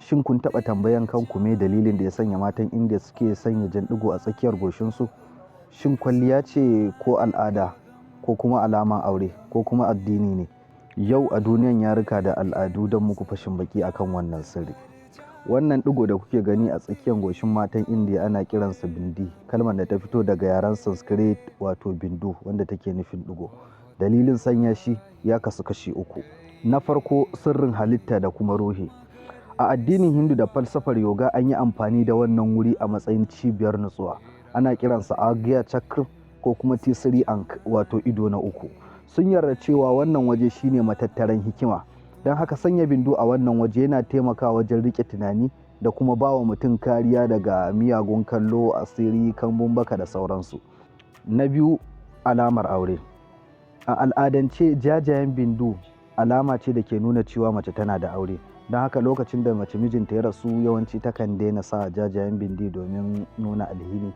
Shin kun taɓa tambayan kanku me dalilin da ya sanya matan Indiya suke sanya jan ɗigo a tsakiyar goshinsu? Shin kwalliya ce ko al'ada ko kuma alaman aure ko kuma addini ne? Yau a duniyan yaruka da al'adu don muku fashin baki akan wannan sirri. Wannan ɗigo da kuke gani a tsakiyar goshin matan Indiya ana kiransa bindi, kalmar da ta fito daga yaren Sanskrit wato bindu, wanda take nufin ɗigo. Dalilin sanya shi ya kasu kashi uku. Na farko, sirrin halitta da kuma ruhi. A addinin Hindu da falsafar yoga, an yi amfani da wannan wuri a matsayin cibiyar nutsuwa. Ana kiransa Agya Chakra ko kuma Tisri Ankh, wato ido na uku. Sun yarda cewa wannan waje shine matattaran hikima. Don haka sanya bindu a wannan waje yana taimakawa wajen riƙe tunani da kuma ba wa mutum kariya daga miyagun kallo, asiri, kambun baka da sauransu. Na biyu, alamar aure. A al'adance, jajayen bindu alama ce da ke nuna cewa mace tana da aure. Don haka lokacin da mace mijinta ya rasu, yawanci takan daina sa jajayen bindi domin nuna alhini.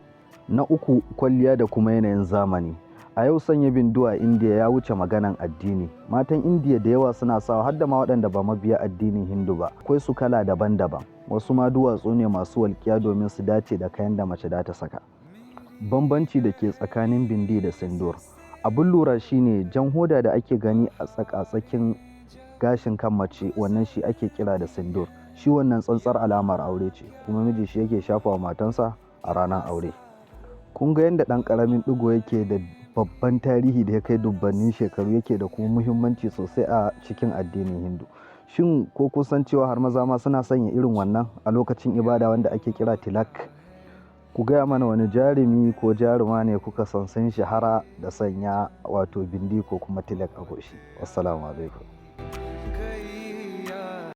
Na uku, kwalliya da kuma yanayin zamani. A yau sanya bindu a Indiya ya wuce maganan addini. Matan Indiya da yawa suna sawa, har da ma waɗanda ba mabiya addinin Hindu ba. Akwai su kala daban-daban. Wasu ma duwatsu ne masu walƙiya domin su dace da kayan da mace za ta saka. Bambanci da ke tsakanin bindi da sindur. Abin lura shine jan hoda da ake gani a tsaka-tsakin gashin kan mace, wannan shi ake kira da sindur. Shi wannan tsantsar alamar aure ce, kuma miji shi yake shafa wa matansa a ranar aure. Kun ga yadda ɗan ƙaramin ɗigo yake da babban tarihi da ya kai dubbannin shekaru, yake da kuma muhimmanci sosai a cikin addinin Hindu. Shin ko kun san cewa har maza ma suna sanya irin wannan a lokacin ibada wanda ake kira tilak? Ku gaya mana, wani jarumi ko jaruma ne kuka san sun shahara da sanya wato bindi ko kuma tilak a goshi? Wassalamu alaikum.